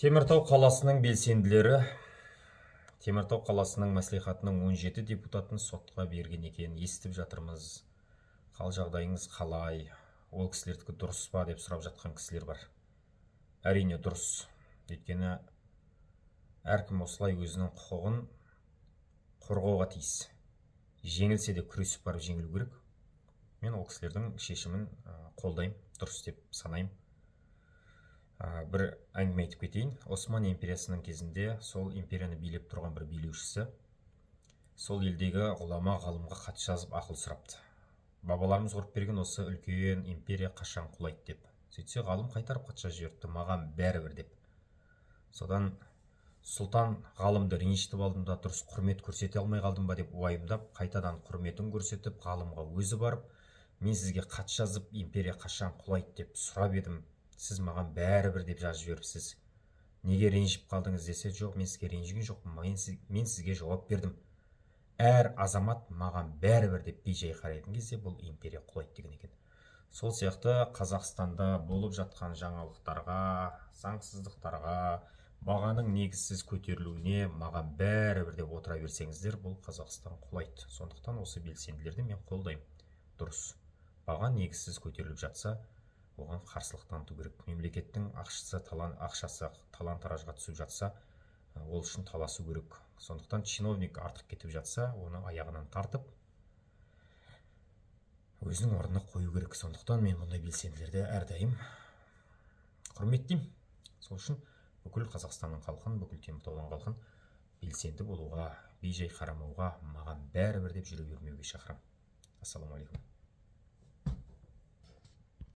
Теміртау қаласының белсенділері Теміртау қаласының мәслихатының 17 депутатын сотқа берген екен, естіп жатырмыз. Қал жағдайыңыз қалай, ол кісілердікі дұрыс па деп сұрап жатқан кісілер бар. Әрине дұрыс. Өйткені әркім осылай өзінің құқығын қорғауға тиіс. Жеңілсе де күресіп барып жеңілу керек. Мен ол кісілердің шешімін қолдаймын, дұрыс деп санаймын. Бір әңгіме айтып кетейін. Осман империясының кезінде сол империяны билеп тұрған бір билеушісі сол елдегі ғұлама ғалымға хат жазып ақыл сұрапты. Бабаларымыз құрып берген осы үлкен империя қашан құлайды деп. Сөйтсе ғалым қайтарып хат жазып жіберіпті, маған бәрібір деп. Содан сұлтан ғалымды ренжітіп алдым да, дұрыс құрмет көрсете алмай қалдым ба деп уайымдап, қайтадан құрметін көрсетіп, ғалымға өзі барып, мен сізге хат жазып империя қашан құлайды деп сұрап едім, сіз маған бәрібір деп жазып жіберіпсіз. Неге ренжіп қалдыңыз десе, жоқ, мен сізге ренжіген жоқпын, мен сізге жауап бердім. Әр азамат маған бәрібір деп бейжай қарайтын кезде бұл империя құлайды деген екен. Сол сияқты Қазақстанда болып жатқан жаңалықтарға, заңсыздықтарға, бағаның негізсіз көтерілуіне маған бәрібір деп отыра берсеңіздер, бұл Қазақстан құлайды. Сондықтан осы белсенділерді мен қолдаймын. Дұрыс. Баға негізсіз көтеріліп жатса, оған қарсылық таныту керек. Мемлекеттің ақшасы талан-таражға түсіп жатса, ол үшін таласу керек. Сондықтан чиновник артық кетіп жатса, оны аяғынан тартып, өзінің орнына қою керек. Сондықтан мен бұндай белсенділерді әрдайым құрметтеймін. Сол үшін бүкіл Қазақстанның халқын, бүкіл Теміртаудың халқын белсенді болуға, бейжай қарамауға, маған бәрібір деп жүре бермеуге шақырамын. Ассалаумағалейкум.